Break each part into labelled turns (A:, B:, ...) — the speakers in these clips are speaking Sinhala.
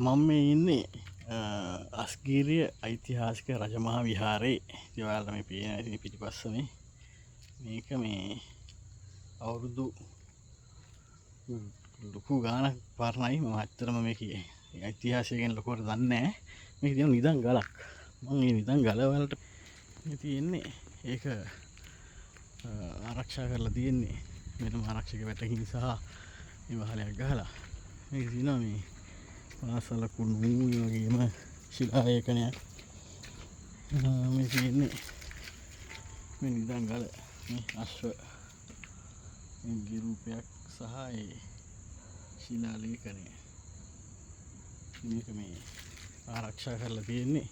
A: මම මේ ඉන්නේ අස්ගිරිය ඓතිහාසික රජමහා විහාරේ. ඉතින් ඔයාලට මේ පේන ඉතින් පිටිපස්ස මේ මේක මේ අවුරුදු ලොකු ගාණක් පරණයි. මම ඇත්තටම මේකේ ඉතිහාසය ගැන ලොකුවට දන්නේ නැහැ. මේක තියෙන නිදන් ගලක්. මං මේ නිදන් ගල වලට මේ තියෙන්නේ ඒක ආරක්ෂා කරලා තියෙන්නේ වෙනම ආරක්ෂක වැටකින් සහ මේ වහලයක් ගහලා. මේක තියෙනවා මේ පාසල කුණු ඒ වගේම ශිලා ලේඛනයක්. මේ තියෙන්නේ මේ නිදන් ගල, මේ අශ්ව මේ රූපයක් සහ ඒ ශිලා ලේඛනය. මේක මේ ආරක්ෂා කරලා තියෙන්නේ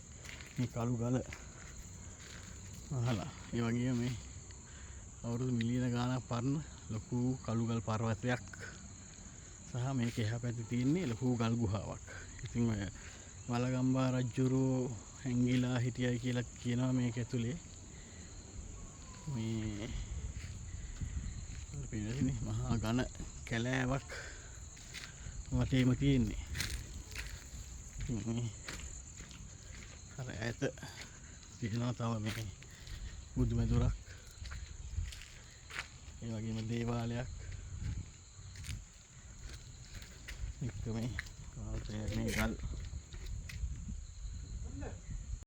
A: මේ කළු ගල අහලා. ඒ වගේම මේ අවුරුදු මිලියන ගාණක් පරණ ලොකු කළු ගල් පර්වතයක් සහ මේක එහා පැත්තේ තියෙන්නේ ලොකු ගල් ගුහාවක්. ඉතින් ඔය වලගම්බා රජුරෝ හැංගිලා හිටියයි කියලා කියනවා මේක ඇතුලේ. මේ පේනනේ මහා ඝන කැලෑවක් වටේම තියෙන්නේ. මේ අර ඈත තියෙනවා තව මේ බුදු මැදුරක්, ඒ වගේම දේවාලයක් එක්ක මේ මේ ගල්